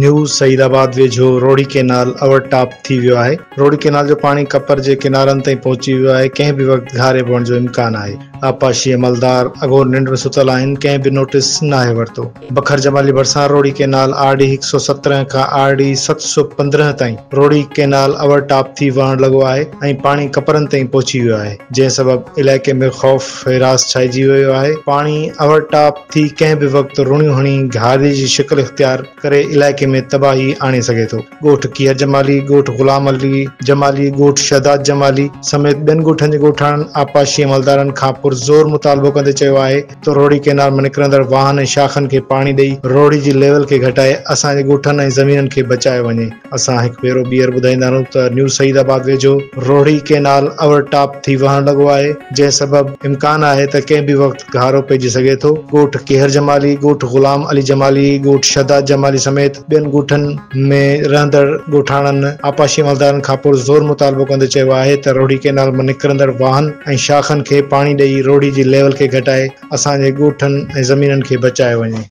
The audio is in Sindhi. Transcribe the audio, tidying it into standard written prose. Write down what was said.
نيو سعيد آباد ويجهو روهڙي ڪينال اوور ٽاپ ٿي ويو آهي، روهڙي ڪينال جو پاڻي ڪپر جي ڪنارن تائين پهچي ويو آهي، ڪنهن به وقت گهاري پوڻ جو امڪان آهي، آبپاشي عملدار اگهور ننڊ ۾ ستل آهن، ڪنهن به نوٽيس ناهي ورتو. بکر جمالي ڀرسان روهڙي ڪينال آر ڊي 117 کان آر ڊي 715 تائين روهڙي ڪينال اوور ٽاپ ٿي وهڻ لڳو آهي ۽ پاڻي ڪپرن تائين پهچي ويو آهي، جنهن سبب علائقي ۾ خوف هراس ڇائجي ويو آهي، پاڻي اوور ٽاپ ٿي ڪنهن به وقت روڻيون هڻي گهاري جي شڪل اختيار ڪري علائقي ۾ تباهي آڻي سگهي ٿو. ڳوٺ ڪيهر جمالي، ڳوٺ غلام علي جمالي، ڳوٺ شهداد جمالي سميت ٻين ڳوٺن جي ڳوٺاڻن آبپاشي عملدارن کان پرزور مطالبو ڪندي چيو آهي ته روهڙي ڪئنال مان نڪرندڙ واهن ۽ شاخن کي پاڻي ڏئي روهڙي جي ليول کي گهٽائي اسان جي ڳوٺن ۽ زمينن کي بچايو وڃي. اسان هڪ ڀيرو ٻيهر ٻڌائيندا رهون ته نيو سعيد آباد ويجهو روهڙي ڪئنال اوور ٽاپ ٿي وهڻ لڳو آهي، جنهن سبب امڪان آهي ته ڪنهن به وقت گهارو پئجي سگهي ٿو. ڳوٺ ڪيهر جمالي، ڳوٺ غلام علي جمالي، ڳوٺ شهداد جمالي سميت ٻين ڳوٺن ۾ رهندڙ ڳوٺاڻن آبپاشي عملدارن کان پر زور مطالبو ڪندي چيو آهي ته روهڙي ڪئنال مان نڪرندڙ واهن ۽ شاخن کي پاڻي ڏئي روهڙي جي ليول کي گهٽائي اسان جي ڳوٺن ۽ زمينن کي بچايو وڃي.